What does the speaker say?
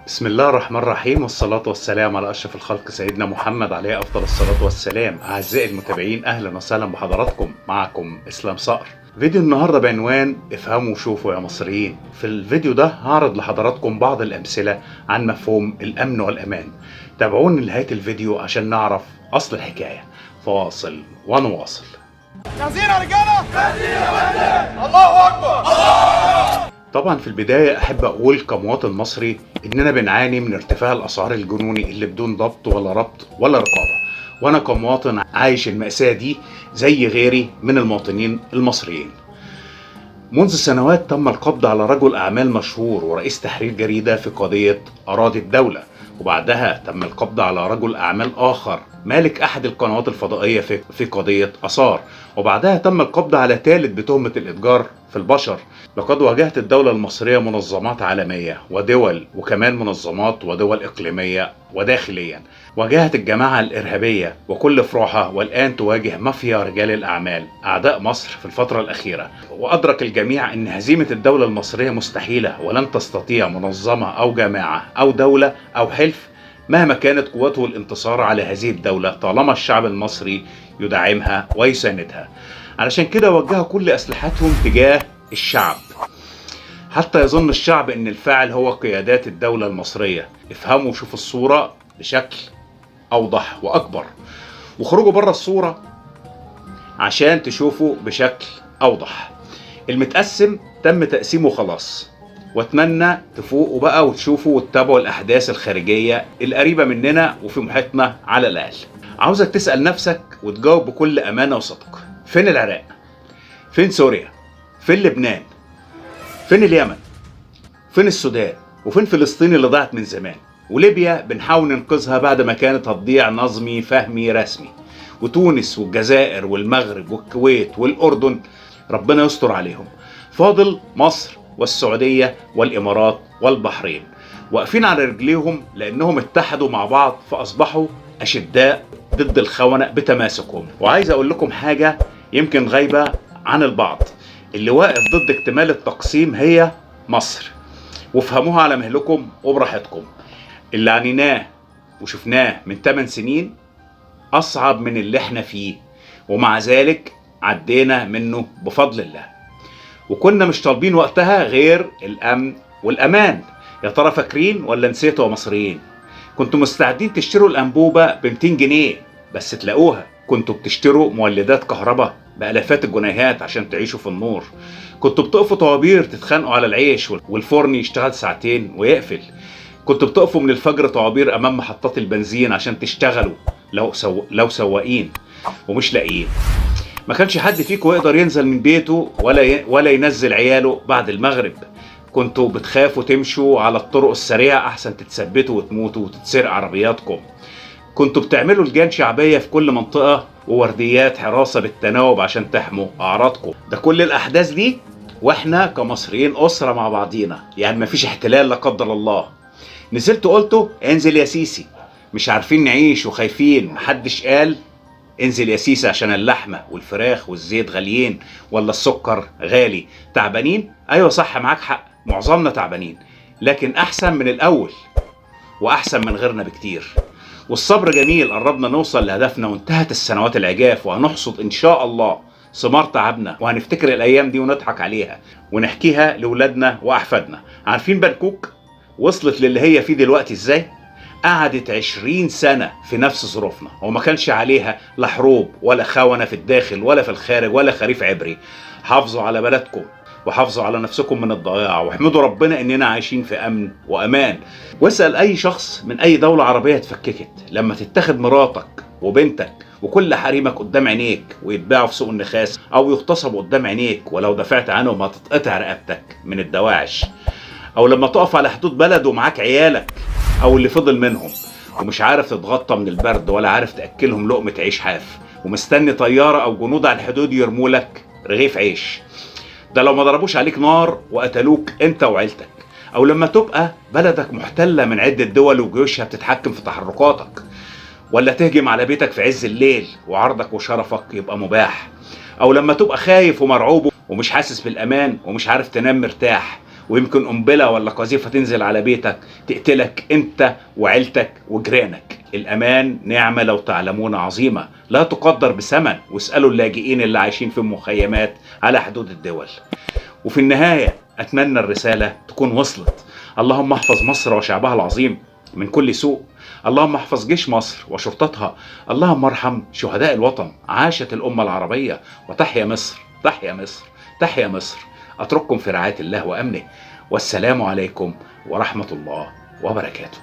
بسم الله الرحمن الرحيم، والصلاة والسلام على أشرف الخلق سيدنا محمد عليه أفضل الصلاة والسلام. أعزائي المتابعين، أهلا وسهلا بحضراتكم، معكم إسلام صقر. فيديو النهاردة بعنوان افهموا وشوفوا يا مصريين. في الفيديو ده هعرض لحضراتكم بعض الأمثلة عن مفهوم الأمن والأمان. تابعوني لنهاية الفيديو عشان نعرف أصل الحكاية. فاصل ونواصل. جاهزين يا رجاله؟ جاهزين يا فندم. الله اكبر. طبعا في البداية أحب أقول كمواطن مصري إننا بنعاني من ارتفاع الأسعار الجنوني اللي بدون ضبط ولا ربط ولا رقابة، وأنا كمواطن عايش المأساة دي زي غيري من المواطنين المصريين. منذ سنوات تم القبض على رجل أعمال مشهور ورئيس تحرير جريدة في قضية أراضي الدولة، وبعدها تم القبض على رجل أعمال آخر مالك أحد القنوات الفضائية في قضية آثار، وبعدها تم القبض على ثالث بتهمة الإتجار في البشر. لقد واجهت الدولة المصرية منظمات عالمية ودول، وكمان منظمات ودول إقليمية وداخليا. واجهت الجماعة الإرهابية وكل فروعها، والآن تواجه مافيا رجال الأعمال أعداء مصر في الفترة الأخيرة. وأدرك الجميع أن هزيمة الدولة المصرية مستحيلة، ولن تستطيع منظمة أو جماعة أو دولة أو حلف مهما كانت قوته الانتصار على هذه الدولة طالما الشعب المصري يدعمها ويساندها. علشان كده وجهوا كل أسلحتهم تجاه الشعب، حتى يظن الشعب ان الفاعل هو قيادات الدولة المصرية. افهموا وشوفوا الصورة بشكل اوضح واكبر، وخرجوا بره الصورة عشان تشوفوا بشكل اوضح. المتقسم تم تقسيمه خلاص، واتمنى تفوقوا بقى وتشوفوا وتتابعوا الاحداث الخارجية القريبة مننا وفي محيطنا على الاقل. عاوزك تسأل نفسك وتجاوب بكل امانة وصدق: فين العراق؟ فين سوريا؟ فين لبنان؟ فين اليمن؟ فين السودان؟ وفين فلسطين اللي ضاعت من زمان؟ وليبيا بنحاول ننقذها بعد ما كانت هتضيع نظمي فهمي رسمي. وتونس والجزائر والمغرب والكويت والأردن ربنا يستر عليهم. فاضل مصر والسعودية والإمارات والبحرين واقفين على رجليهم لأنهم اتحدوا مع بعض فأصبحوا أشداء ضد الخونة بتماسكهم. وعايز أقول لكم حاجة يمكن غايبة عن البعض: اللي واقف ضد اكتمال التقسيم هي مصر، وافهموها على مهلكم وبراحتكم. اللي عنيناه وشفناه من 8 سنين أصعب من اللي احنا فيه، ومع ذلك عدينا منه بفضل الله، وكنا مش طالبين وقتها غير الأمن والأمان. يا ترى فاكرين ولا نسيتوا يا مصريين؟ كنتوا مستعدين تشتروا الأنبوبة ب 200 جنيه بس تلاقوها، كنتوا بتشتروا مولدات كهرباء بألافات الجنيهات عشان تعيشوا في النور، كنتوا بتقفوا طوابير تتخانقوا على العيش والفرن يشتغل ساعتين ويقفل، كنتوا بتقفوا من الفجر طوابير أمام محطات البنزين عشان تشتغلوا لو سواقين ومش لاقيين. ما كانش حد فيكم يقدر ينزل من بيته ولا ينزل عياله بعد المغرب. كنتوا بتخافوا تمشوا على الطرق السريعة أحسن تتثبتوا وتموتوا وتتسرق عربياتكم. كنتوا بتعملوا لجان شعبية في كل منطقة وورديات حراسة بالتناوب عشان تحموا أعراضكم. ده كل الأحداث دي وإحنا كمصريين أسرة مع بعضينا، يعني مفيش احتلال لا قدر الله. نزلت قلتوا انزل يا سيسي، مش عارفين نعيش وخايفين. محدش قال انزل يا سيسي عشان اللحمة والفراخ والزيت غاليين ولا السكر غالي. تعبانين؟ أيوة صح، معاك حق، معظمنا تعبانين، لكن أحسن من الأول وأحسن من غيرنا بكتير. والصبر جميل، قربنا نوصل لهدفنا وانتهت السنوات العجاف، وهنحصد إن شاء الله ثمار تعبنا، وهنفتكر الأيام دي ونضحك عليها ونحكيها لولادنا وأحفادنا. عارفين بنكوك وصلت للي هي فيه دلوقتي إزاي؟ قعدت 20 سنة في نفس ظروفنا، وما كانش عليها لا حروب ولا خونة في الداخل ولا في الخارج ولا خريف عبري. حافظوا على بلدكم وحافظوا على نفسكم من الضياع، واحمدوا ربنا اننا عايشين في امن وامان. واسأل اي شخص من اي دولة عربية اتفككت لما تتاخد مراتك وبنتك وكل حريمك قدام عينيك ويتباعوا في سوق النخاس او يغتصبوا قدام عينيك، ولو دفعت عنهم هتتقطع رقبتك من الدواعش. او لما تقف على حدود بلد ومعاك عيالك او اللي فضل منهم ومش عارف تتغطى من البرد ولا عارف تاكلهم لقمة عيش حاف، ومستني طيارة او جنود على الحدود يرمولك رغيف عيش، ده لو ما ضربوش عليك نار وقتلوك انت وعيلتك. او لما تبقى بلدك محتلة من عدة دول وجيوشها بتتحكم في تحركاتك، ولا تهجم على بيتك في عز الليل وعرضك وشرفك يبقى مباح. او لما تبقى خايف ومرعوب ومش حاسس بالامان ومش عارف تنام مرتاح، ويمكن قنبلة ولا قذيفة تنزل على بيتك تقتلك انت وعيلتك وجيرانك. الأمان نعمة لو تعلمون عظيمة لا تقدر بثمن، واسألوا اللاجئين اللي عايشين في مخيمات على حدود الدول. وفي النهاية أتمنى الرسالة تكون وصلت. اللهم احفظ مصر وشعبها العظيم من كل سوء، اللهم احفظ جيش مصر وشرطتها، اللهم ارحم شهداء الوطن. عاشت الأمة العربية، وتحيا مصر، تحيا مصر، تحيا مصر. أترككم في رعاية الله وأمنه، والسلام عليكم ورحمة الله وبركاته.